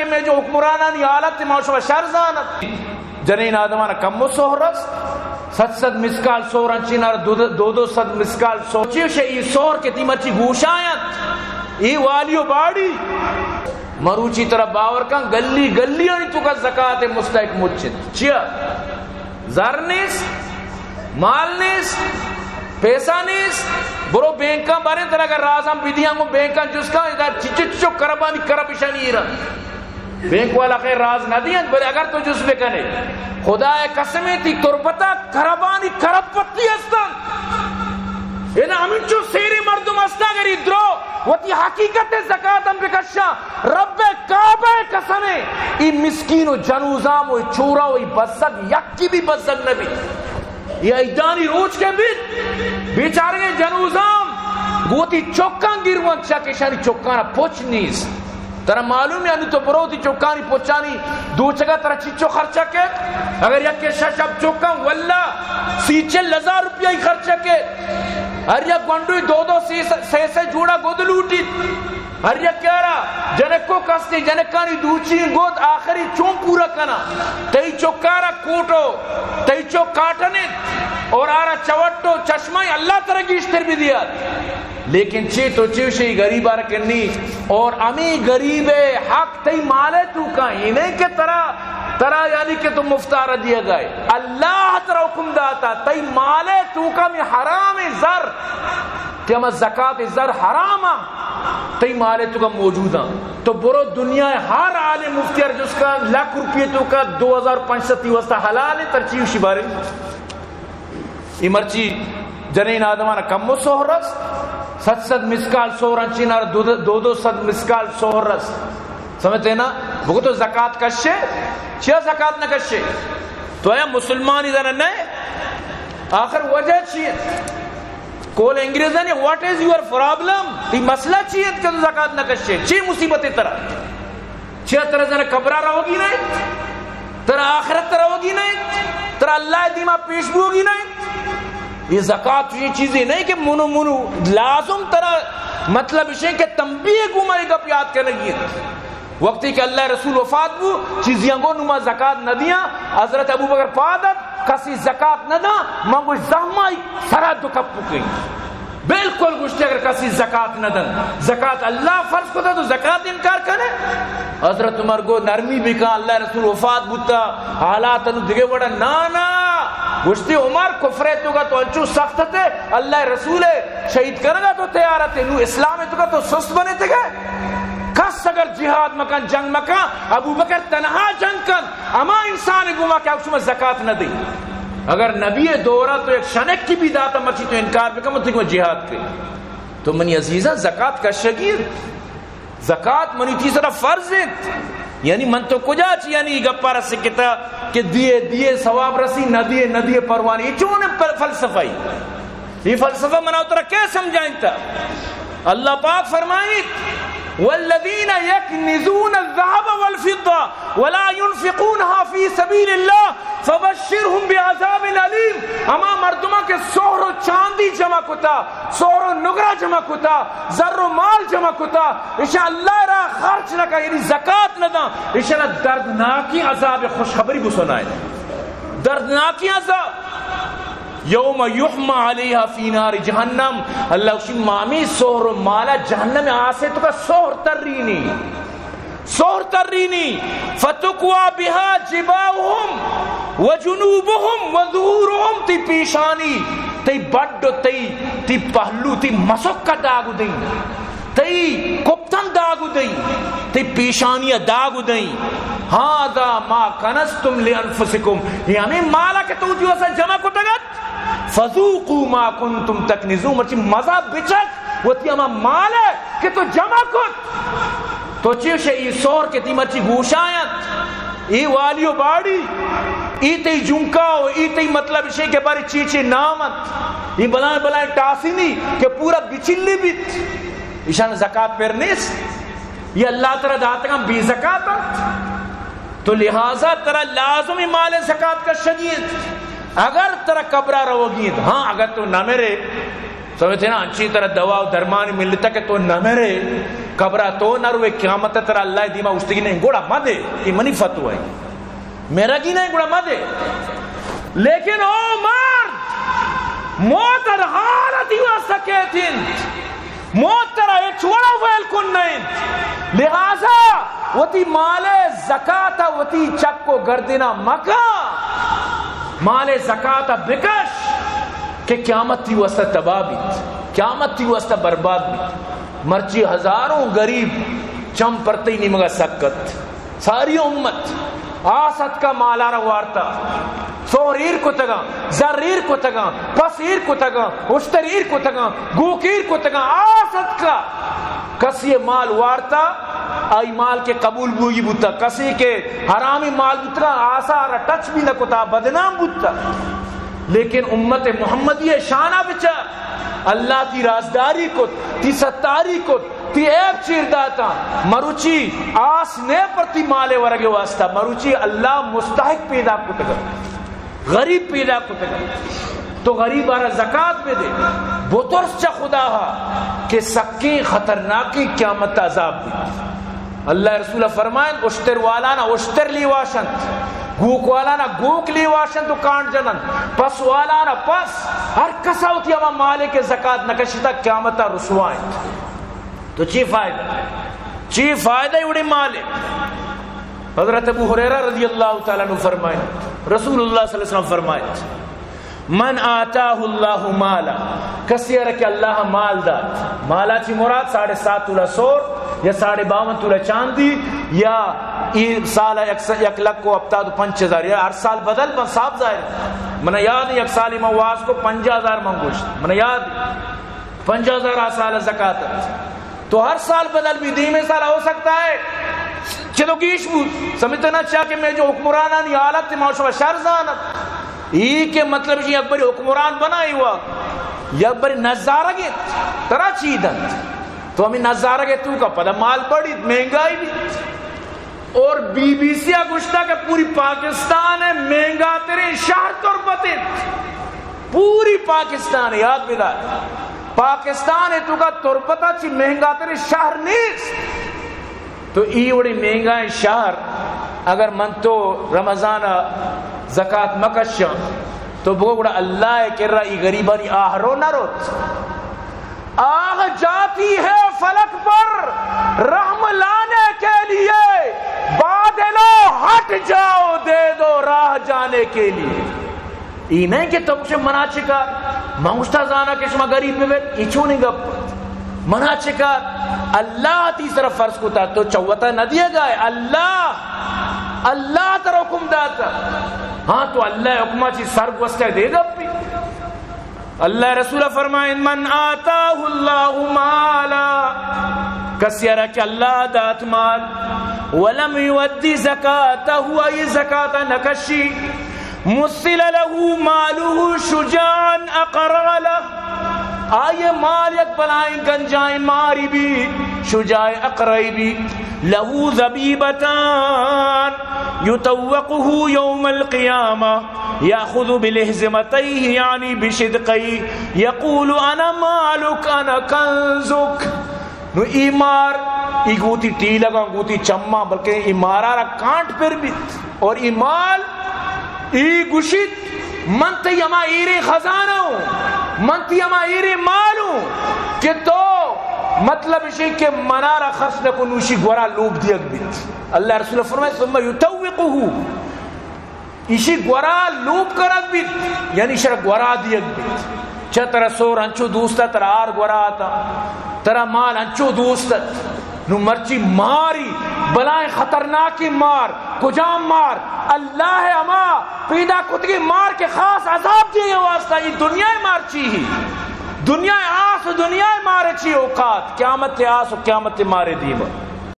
میں جو حکمرانانی حالت ما شما شر زانت۔ جنین آدمان کم و سہر است، صد صد مسکال سہر انچین ار دو، دو دو صد مسکال سہر۔ چیش ای سہر کہ تی مرچی گوشاینت، ای والی و باڑی۔ مروچی ترا باور کن، گلی گلی آنی تو کا زکات مستحق مچت۔ چیا؟ زر نیست، مال نیست، پیسہ نیست۔ برو بینکاں باریں ترا اگر رازاں بدیاں گوں بینکاں جست کن، ادا چچو چچو کربانی کرب اشانی ایرا۔ بینک والا خیر راز نہ دیاں، بلے اگر تو جست بکنے، خدا قسم تی تربتا کربانی کرب پتی ہستن۔ ادا ہمینچو سیرے مردم ہستن، اگر ای درو وتی حقیقت زکات ہم بکشاں، رب کعبہ قسم، ای مسکین و جنوزام و ای چورا و ای بزگ یکی بھی بزگ نبی۔ ای عیدانی روچ کہ بیت، بیچارگیں جنوزام گوں وتی چکاں گیروانت، چیا کہ اشانی چکانا پچ نیست۔ ترا معلوم ہے، انو تو برو وتی چکانی پچانی دوچگا ترا چچو خرچہ کیت؟ اگر یکے شش ہپت چکاں، واللہ سی چل ہزار روپیہ ای خرچہ کیت۔ ہر یک گونڈوی دو دو سے سے، سے سے جوڑا گد لوٹیت۔ ہر یکے ءَ را جنکو کستے، جنکانی دوچی گد آخری چون پورا کناں؟ تئی چکارا کوٹو، تئی چک کاٹن انت اور آرا چوٹو چشمہ اللہ ترا گیشتر بدیات۔ لیکن چے تو چے شی غریب آرا کنی اور امی غریب حق تئی مالے تو کا ہی نہیں کہ ترا، ترا یعنی کہ تو مفتارا دیا گئے۔ اللہ ترا حکم داتا، تئی مالے تو کا میں حرام زر کہ ہما زکات زر حرام آ، تئی مالے تو کا موجود آ۔ تو برو دنیا ہر عالم مفتی ار جس کا لاکھ روپیے تو کا دو ہزار پانچ سو تی واسطہ حلال ہے، ترچی اسی بارے۔ ای مرچی جنین آدمان کم و سہر رس، صد صد مسکال سہر انچین ار دو، دو دو صد مسکال سہر رس۔ سمجھتے نا؟ بگو تو زکات کشے، چیا زکات نہ کشے؟ تو آیا مسلمانی زن نہ؟ آخر وجہ چی ہے؟ کول انگریزانی، what is your problem؟ تی مسئلہ چی ہے کہ تو زکات نہ کشے؟ چی مصیبت ہے ترا؟ چیا ترا زن قبرہ روگی نہیں؟ ترا آخرت روگی نہیں؟ ترا اللہ دیما پیش بوگی نہیں؟ یہ زکات یہ چیزیں نہیں کہ منو منو لازم ترا مطلب اسے کہ تنبیہ گما یہ گپ یاد کرنگی ہے۔ وقتی کہ اللہ رسول وفات بو، چیزیاں گو نما زکات نہ دیاں، حضرت ابوبکر پادت، کسی زکات نہ داں، من گوش زہمائی سرا دو کپ بکیں۔ بالکل گوشتے اگر کسی زکات نہ دن، زکات اللہ فرض کتا تو زکات انکار کنے؟ حضرت عمر گو نرمی بکن، اللہ رسول وفات بوتا، حالات انو دگے وڑا۔ نا نا، گوشتے عمر کفرے تو کا تو انچو سخت تے، اللہ رسول شہید کرگا تو تیار تے، نو اسلام تو کا تو سست بنے تے گئے۔ کس اگر جہاد مکن، جنگ مکن، ابوبکر تنہا جنگ کن، ہما انسان گوما کہ شما زکات نہ دئی۔ اگر نبی دورا تو یک شنکی بھی داتا، مرچی تو انکار بکن، من تئی گوما جہاد کئی۔ تو منی عزیزاں، زکات کشگی انت۔ زکات منی تی سرا فرض انت۔ یعنی من تو کجا چی یعنی گپا رسکتا کہ دیے دیے ثواب رسی، نہ دیے نہ دیے پرواہ نی۔ یہ چون پر-، فلسفہ ای؟ یہ فلسفہ منا ترا کیا سمجھائیں تا؟ اللہ پاک فرمائیت، والذین یکنزون الذهب والفضة ولا ينفقونها في سبيل الله فبشرهم بعذاب أليم۔ ہما مردماں کہ سہر و چاندی جمع کتا، سہر و نگرہ جمع کتا، زر و مال جمع کتا، اشاں اللہ را خرچ نہ کا، یعنی زکات نہ داں، اشاں دردناکیں عذاب خوشخبری بسنائے۔ دردناکیں عذاب۔ یوم یحمی علیها فی نار جہنم، اللہ اشی مامی سہر و مالا جہنم آسے تو کا سہر ترینی، سہر ترینی، فتکوا بها جباههم وجنوبهم وظهورهم، تی پیشانی، تی بڈ، تی، تی پہلو، تی مسک داگ دیں، تی کپتن داگ دیں، تی پیشانی داگ دیں۔ هذا ما کنزتم لانفسکم، یہ ہمیں مالا کہ تو دیو اسا جمع کتگت، فذوقوا ما کنتم تکنزون، مرچی مزہ بچک وتی ہما مال ہے کہ تو جمع کت۔ تو چیش ای سہر کہ تی مرچی گوشاینت، ای والی و باڑی، ای تی جنکا و ای تی مطلب شے کہ بارے چی چی نام انت، ای بلائیں بلائیں ٹاسینی کہ پورا بچلی بیت، ایشان زکات پر نیست۔ یہ اللہ ترا داتگاں بے زکات انت۔ تو لہذا ترا لازمی مال زکات کشگی انت۔ اگر ترا قبرہ روگی انت، ہاں، اگر تو نہ مرے، سمجھتے نا، انچی ترا دوا و درمان ملتا کہ تو نہ مرے، قبرا تو نہ روے، قیامت ترا اللہ دیما اوشتگی نہیں، گڑا مدے، یہ منی فتوی ہے۔ میرا کی نہیں، گڑا مدے۔ لیکن او مرد، موت ہر حالتی واسطہ کیت انت۔ موت ترا ہچ وڑا ویل کن نہ انت۔ لہذا وتی مال زکات وتی چک و گردنا مکن۔ مال زکات بکش کہ قیامت تی واسطہ تباہ بیت، قیامت تی واسطہ برباد بیت۔ مرچی ہزاروں غریب چم پرتئی نیمگا سکت۔ ساری امت آس اتکا مالارا وارتا، سہر ایر کتگاں، زر ایر کتگاں، پس ایر کتگاں، اشتر ایر کتگاں، گوک ایر کتگاں، آس اتکا۔ کسی مال وارتا، آئی مال کہ قبول بوگی بوتا، کسی کہ حرامی مال بوتا، آسا را ٹچ بھی نہ کتا، بدنام بوتا۔ لیکن امت محمدی شانا بچار، اللہ تی رازداری کت، تی ستاری کت، تی عیب چیر داتا۔ مروچی آس نے پر تی مال ورگ واسطہ، مروچی اللہ مستحق پیدا کتگ، غریب پیدا کتگ۔ تو غریب آرا زکات بدے، بترس چہ خدا ہا کہ سکیں خطرناکیں قیامت عذاب بیت۔ اللہ رسول فرمائنت، اشتر والانا اشتر لیواشنت، گوک والانا گوک لیواشنت و کانڈ جننت، پس والانا پس، ہر کسا وتی ہما مالے کہ زکات نہ کشتا قیامتا رسوا انت۔ تو چی فائدہ؟ چی فائدہ اے وڑیں مالے؟ حضرت ابو ہریرہ رضی اللہ تعالی عنہ فرمائنت، رسول اللہ صلی اللہ علیہ وسلم فرمائنت، من آتاہ اللہ مالا، کسی ءَ را کہ اللہ مال دات، مالا چی مراد ساڑھے سات تولہ سور یا ساڑھے باون تولہ چاندی، یا ای سال یک س-، یک لکھ و ہپتاد و پنچ ہزار، یا ہر سال بدل بنت، صاف ظاہر۔ من یاد یک سالی من واز کو پنجاہ ہزار من گوشت، من یاد پنجاہ ہزار آ سال زکات۔ تو ہر سال بدل بیت، دیمے سال ہو سکتا ہے چلو گیش بوت۔ سمجھتے نا، چیا کہ مئے جو حکمرانانی حالت ما شما شر زانت۔ ای کہ مطلب اش یک بری حکمران بنائے و یک بری نظارگ انت، ترا چی دنت؟ تو ہمے نظارگ ءِ توکا پدا مال بڑیت، مہنگائی بیت۔ اور بی بی سی ءَ گوشتا کہ پوری پاکستان ءِ مہنگا تریں شہر تربت انت۔ پوری پاکستان ءَ، یاد بدار، پاکستان ءِ توکا تربت ءَ چی مہنگا تریں شہر نیست۔ تو ای وڑیں مہنگائیں شہر، اگر من تو رمضان ءَ زکات مکشاں، تو بگو گڑا اللہ ءِ کرا ای غریبانی آہرو نہ روت۔ آہ جاتی ہے فلک پر رحم لانے کے لیے، بادلو ہٹ جاؤ دے دو راہ جانے کے لیے۔ ای نہ کہ تو گوشے منا چکار، من گوشتا زانا کہ شما غریب ببیت، ای چونیں گپ؟ منا چکار؟ اللہ تی سر فرض کتا، تو چہ وتا نہ دیگا ئے، اللہ، اللہ ترا حکم داتا۔ ہاں، تو اللہ ءِ حکما چی سر گوستا دے گپی۔ اللہ ءِ رسول فرمائنت، من آتاہ اللہ مالا، کسی ءَ را کہ اللہ دات مال، ولم یؤد زکاتہ، آئی زکات نہ کشی، مثل لہ مالہ شجاعا اقرع لہ، آئی مال یک بلائیں گنجائیں ماری بی، شجاع اقرعی بی، لہ زبیبتان یطوقہ یوم القیامہ، یأخذ بلحظمتیہ، یعنی بشدقیہ، یقول انا مالک انا کنزک۔ نو ای مار، ای گوں وتی ٹیلگاں، گوں وتی چماں، بلکہ ای مارا را کانٹ پر بیت۔ اور ای مال، ای گوشیت، من تئی ہما ایریں خزانہ ہوں، من تئی ہما ایریں مال ہوں کہ تو، مطلب اشی کہ منارا خرچ نہ کو، نو اشی گورا لوب دیگ بیت۔ اللہ رسول فرمائے، ثم یطوقہ، ایشی گورا لوب کنگ بیت، یعنی ایشرا گورا دیگ بیت۔ چہ ترا سور انچو دوست ات، ترا آر گورا ات، ترا مال انچو دوست ات۔ نو مرچی ماری، بلائیں خطرناکیں مار، کجام مار؟ اللہ ءِ ہما پیدا کتگیں مار کہ خاص عذاب دیگ ءِ واسطہ۔ ای دنیا ءِ مار چی ہی؟ دنیا ءِ آس و دنیا ءِ مار چی اوقات؟ قیامت ءِ آس و قیامت ءِ مار دیما۔